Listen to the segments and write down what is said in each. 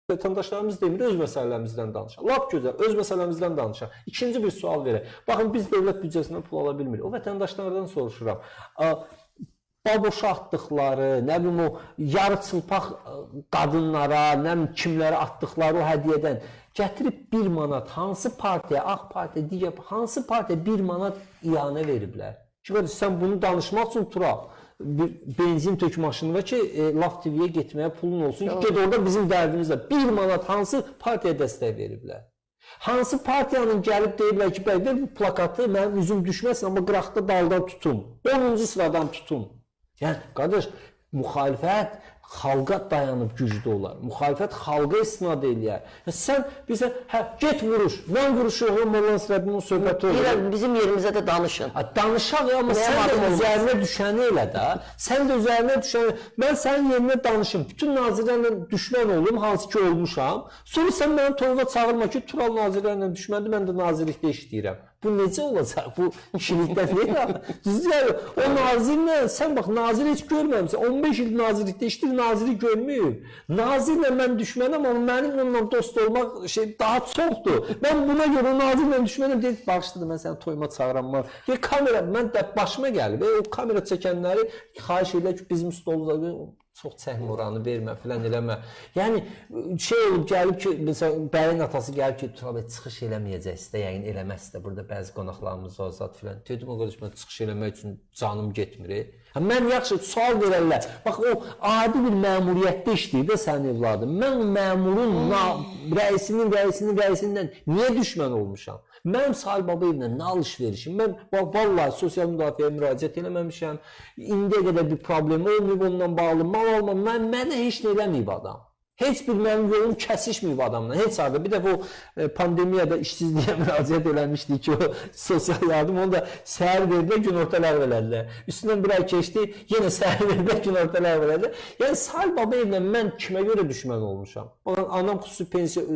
Vətəndaşlarımız demir, öz məsələlərimizdən danışaq. Lap gözəl, öz məsələmizdən danışaq. İkinci bir sual verək. Baxın, biz dövlət büdcəsindən pul ala bilmirik. O vətəndaşlardan soruşuram. Baboşa atdıqları, nə bilim o yarı çılpaq qadınlara, nə bilim kimlərə atdıqları o hədiyyədən gətirib 1 manat hansı partiya, Ağ Partiya, digər hansı partiya 1 manat iyanə veriblər? Ki, qardaş, sən bunu danışmaq üçün Tural, bir benzin tök maşınına ki, Laf TV-yə getməyə pulun olsun ki, get orada bizim dərdimizlə 1 manat hansı partiyaya dəstək veriblər? Hansı partiyanın gəlib deyiblər ki, bəy, ver bu plakatı, mənim üzüm düşməsin, amma qıraqda daldan tutum, 10-cu sıradan tutum. Yəni, qardaş, müxalifət xalqa dayanıb güclü olar. Müxalifət xalqa istinad eləyər. Yəni, sən bizə, hə, get vuruş, mən vuruşuyorum, Molla Nəsrəddinin söhbəti olur. Bir, bizim yerimizə də danışın. Ha, danışaq amma Nəyə sən də varım olmaz? üzərinə düşəni elə də. Sən də üzərinə düşəni, mən sənin yerinə danışım. Bütün nazirlərlə düşmən olum, hansı ki olmuşam. Sonra sən məni toyuna çağırma ki, Tural nazirlərlə düşməndir, mən də nazirlikdə işləyirəm. Bu necə olacaq? Bu kişilikdə nə? Düzdür, yəni, o nazirlə sən bax naziri heç görməmisən. 15 il nazirlikdə işləyir, naziri görməyib. Nazirlə mən düşmənəm, amma mənim onunla dost olmaq şey daha çoxdur. Mən buna görə o nazirlə düşmənəm deyir, bağışladı mən səni toyuma çağıram. Ya kamera mən də başıma gəlib. O kamera çəkənləri xahiş edirlər ki, bizim stolda çox çəkmə oranı vermə filan eləmə. Yəni şey olub gəlib ki, məsələn bəyin atası gəlib ki, Tural bəy çıxış eləməyəcəksiniz də, yəqin eləməzsiniz də. Burada bəzi qonaqlarımız var zat filan. Dedim o qardaş mən çıxış eləmək üçün canım getmir. Hə, mən yaxşı sual verərlər. Bax o adi bir məmuriyyətdə işləyir də sənin evladın. Mən o məmurun rəisinin rəisindən niyə düşmən olmuşam? Mənim Sahil Babayevlə nə alış-verişim? Mən vallahi sosial müdafiəyə müraciət eləməmişəm. İndiyə qədər bir problem olmayıb onunla bağlı. Mal almam. Mənə heç nə eləməyib adam. Heç bir mənim yolum kəsişməyib adamla. Heç harda. Bir dəfə o pandemiyada işsizliyə müraciət eləmişdik ki, o sosial yardım onu da səhər verdilər, günorta ləğv elədilər. Üstündən bir ay keçdi, yenə səhər verdilər, günorta ləğv elədilər. Yəni Sahil Babayevlə mən kimə görə düşmən olmuşam? Baxın, anam xüsusi pensiya,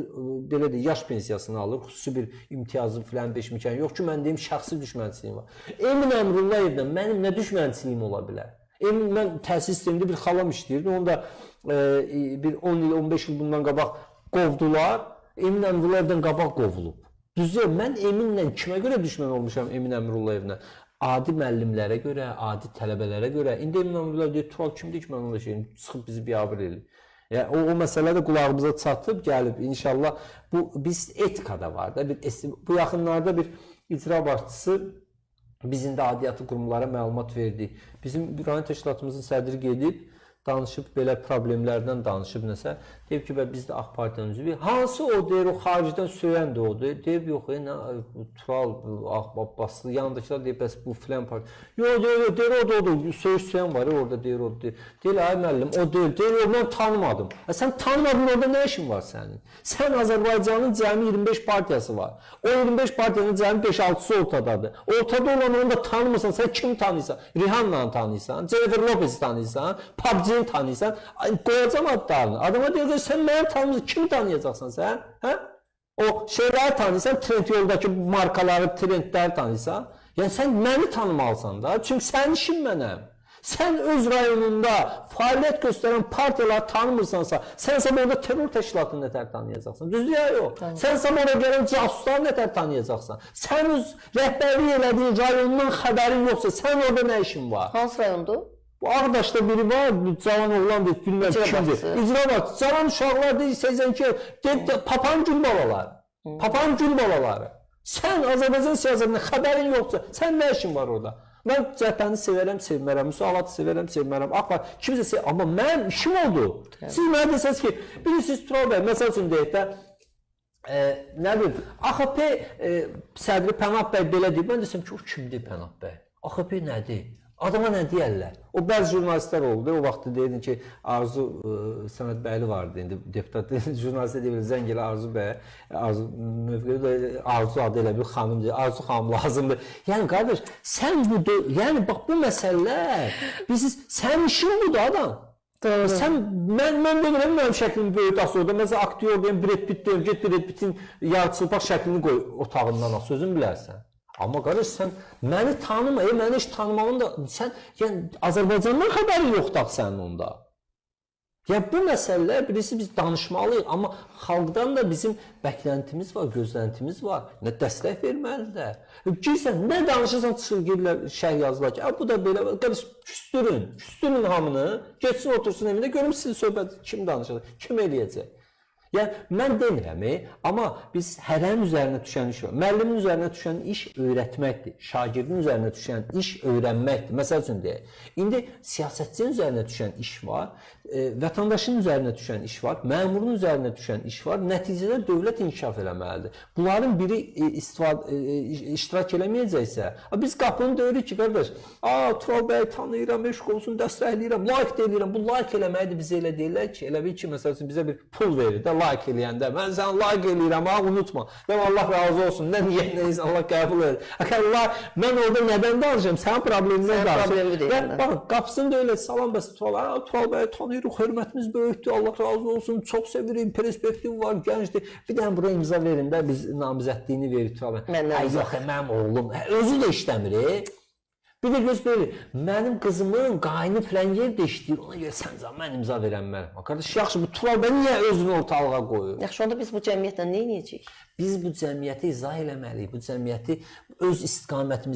belə deyək, yaş pensiyasını alır, xüsusi bir imtiyazı filan beşmikən yox ki, mən deyim şəxsi düşmənçiliyim var. Emin Əmrullayevlə mənim nə düşmənçiliyim ola bilər? Emin, mən təhsil sistemində bir xalam işləyirdi. Onu da bir 10 il, 15 il bundan qabaq qovdular. Emin Əmrullayevdən qabaq qovulub. Düzdür, mən Eminlə kimə görə düşmən olmuşam Emin Əmrullayevlə? Adi müəllimlərə görə, adi tələbələrə görə. İndi Emin Əmrullayev deyir, Tural kimdir ki, mən ona şeyim, çıxıb bizi biabır eləyir. Yəni o məsələ də qulağımıza çatıb gəlib. İnşallah bu biz etikada var da bir bu yaxınlarda bir icra başçısı biz indi aidiyyatı qurumlara məlumat verdik. Bizim rayon təşkilatımızın sədri gedib danışıb belə problemlərdən danışıb nəsə. Deyib ki, biz də Ağ Partiyanın üzvüyük. Hansı o deyir, o xaricdən söyən də odur. Deyib, yox, nə Tural Ağ Abbaslı yanındakılar deyib, bəs bu filan partiya. Yox, deyir, deyir, o da odur. Söyüş söyən var, orada deyir, o deyir. Deyir, ay müəllim, o deyil. Deyir, yox, mən tanımadım. Sən tanımadın, orada nə işin var sənin? Sən Azərbaycanın cəmi 25 partiyası var. O 25 partiyanın cəmi 5-6-sı ortadadır. Ortada olan onu da tanımırsan, sən kimi tanıyırsan? Rihanna'nı tanıyırsan, Jennifer Lopez'i tanıyırsan, PUBG-ni tanıyırsan. Qoyacam adlarını. Adama deyir ki, sən məni tanımırsan, kimi tanıyacaqsan sən? Hə? O şeyləri tanıyırsan, trend yoldakı markaları, trendləri tanıyırsan. Yəni sən məni tanımalısan da. Çünki sənin işin mənəm. Sən öz rayonunda fəaliyyət göstərən partiyaları tanımırsansa, sən sabah orada terror təşkilatını nətər tanıyacaqsan? Düzdür ya yox? Tamam. Sən sabah orada gələn casusları nətər tanıyacaqsan? Sən öz rəhbərlik elədiyin rayonundan xəbərin yoxsa, sən orada nə işin var? Hansı rayondur? Bu Ağdaşda biri var, cavan oğlan deyir, bilməm kimdir. İcra başçısı. Cavan uşaqlar deyir, 82, deyir, papan gül balaları. Papan gül balaları. Sən Azərbaycan siyasətindən xəbərin yoxsa, sən nə işin var orada? Mən cəhətəni sevərəm, sevmərəm, Musa Alatı sevərəm, sevmərəm, Ağ Parti, kimsə sevər, amma mənim işim oldu. Siz mənə desəniz ki, bilirsiniz Tural bəy, məsəl üçün deyək də, nə bilim, AXP sədri Pənah bəy belə deyib, mən desəm ki, o kimdir Pənah bəy? AXP nədir? Adama nə deyərlər? O bəzi jurnalistlər oldu. O vaxt deyirdi ki, Arzu Sənətbəyli vardı indi deputat. Jurnalistə deyirdi, zəng elə Arzu bəyə. Arzu mövqeyi Arzu adı elə bir xanım deyir. Arzu xanım lazımdır. Yəni qardaş, sən bu yəni bax bu məsələlər biz sənin işin budur adam. Doğru. Sən mən demirəm mənim şəklim böyük as orada. Məsələn aktyor deyim Brad Pitt deyim, get Brad Pittin yarıçılpaq şəklini qoy otağından as, özün bilərsən. Amma qardaş sən məni tanıma, məni heç tanımağın da sən yəni Azərbaycandan xəbərin yoxdur axı sənin onda. Ya bu məsələlər birisi biz danışmalıyıq, amma xalqdan da bizim bəklentimiz var, gözləntimiz var. Nə dəstək verməlidirlər. Girsən, nə danışırsan çıxır şərh yazırlar ki, bu da belə, qardaş küstürün, küstürün hamını, getsin otursun evində, görüm sizin söhbət kim danışacaq, kim eləyəcək. Yəni mən demirəm, amma biz hərənin üzərinə düşən iş var. Müəllimin üzərinə düşən iş öyrətməkdir. Şagirdin üzərinə düşən iş öyrənməkdir. Məsəl üçün deyək. İndi siyasətçinin üzərinə düşən iş var, vətəndaşın üzərinə düşən iş var, məmurun üzərinə düşən iş var. Nəticədə dövlət inkişaf eləməlidir. Bunların biri iştirak eləməyəcəksə, biz qapını döyürük ki, qardaş, Tural bəy tanıyıram, eşq olsun, dəstəkləyirəm, like də eləyirəm. Bu like eləməyi də bizə elə deyirlər ki, elə bil ki, məsəl üçün bizə bir pul verir də like eləyəndə. Mən səni like eləyirəm, ha, unutma. Də Allah razı olsun. Nə niyyət Allah qəbul edir. Allah, mən orada nədən danışıram? Sənin problemindən danışıram. Baxın, qapısını da elə salam bəs Tural, Tural bəy tanıyırıq, hörmətimiz böyükdür, Allah razı olsun, çox sevirik, perspektiv var, gəncdir. Bir dənə bura imza verin də biz namizədliyini veririk Tural bəy. Ay yox, mənim oğlum, özü də işləmir. Bir də göz verir, mənim qızımın qayını filan yerdə işləyir, ona görə sən zaman mən imza verən mənəm. Qardaş, yaxşı, bu Tural bəy niyə özünü ortalığa qoyur? Yaxşı, onda biz bu cəmiyyətlə nə edəcəyik? Biz bu cəmiyyəti izah eləməliyik, bu cəmiyyəti öz istiqamətimizi